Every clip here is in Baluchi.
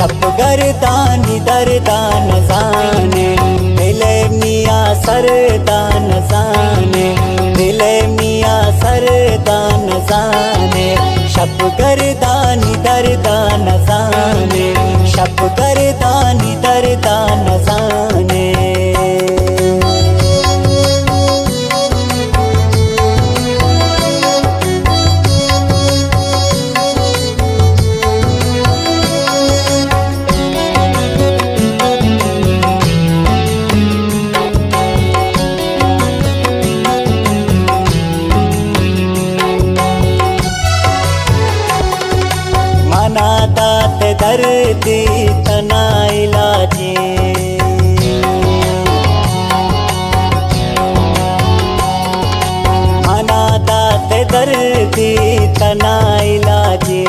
شپ گردانی دردا نزانے، دل میاں سردا نزانے، دل میاں سردا نزانے۔ شپ گردانی دردا نزانے، شپ گردانی دردا نزانے۔ منا دات دردی تنا علاجی، منا دات دردی تنا علاجی۔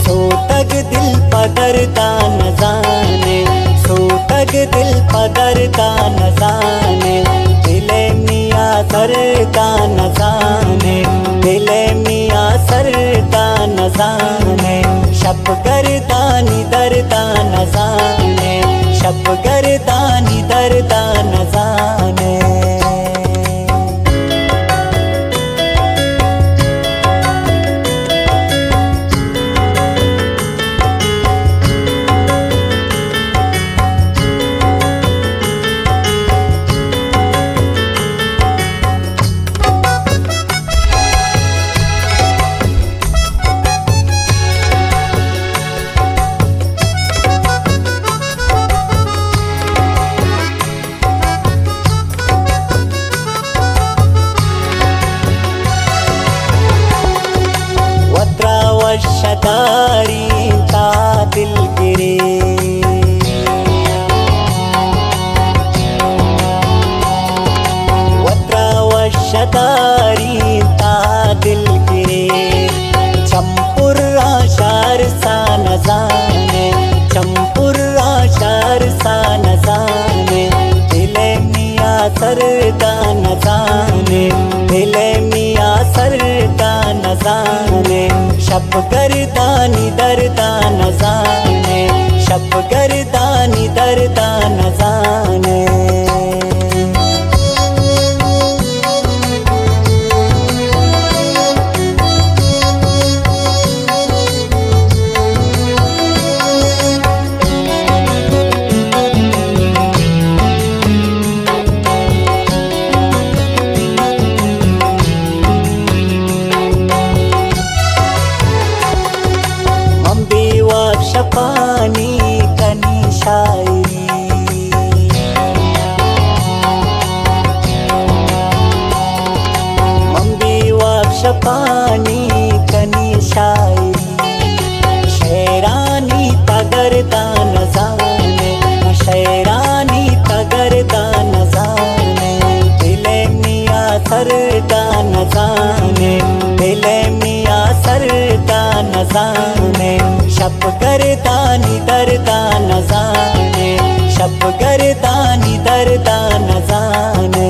سوتگ دل پہ دردا نزانے، سوتگ دل پہ دردا نزانے۔ دل میاں سردا نزانے، دل میاں سردا نزانے۔ شپ گردانی دردا نزانے، شپ گردانی دردا نزانے۔ وترا وش داری تا دلگری، وترا وش داری تا دلگری۔ چمپر شار سا نزانے، چمپر شار سا نزانے۔ دل میاں سردا نزانے، دل میاں سردا نزانے۔ شپ گردانی دردا نزانے، شپ گردانی دردا نزانے۔ من بے واب شپانی کنی شاعری، من بے واب شپانی کنی شاعری۔ شعرانی تگر دان زانے، شعرانی تگر دان زانے۔ دل میاں سردا نزانے، دل میاں سردا نزانے۔ شپ گردانی دردا نزانے، شپ گردانی دردا نزانے۔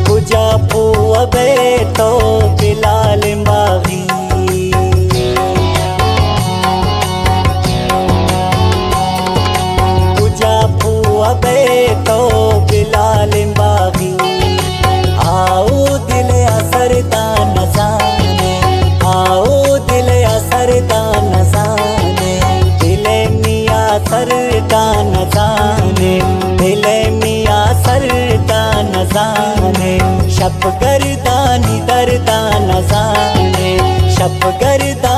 کجا پوہ بئے تو بلال باغی، کجا پوہ بئے تو بلال باغی۔ آؤ دل ءِ سردا نزانے، آؤ دل ءِ سردا نزانے۔ دل میاں سردا نزانے، دل میاں سردا نزانے۔ شپ گردانی دردا نزانے، شپ گردانی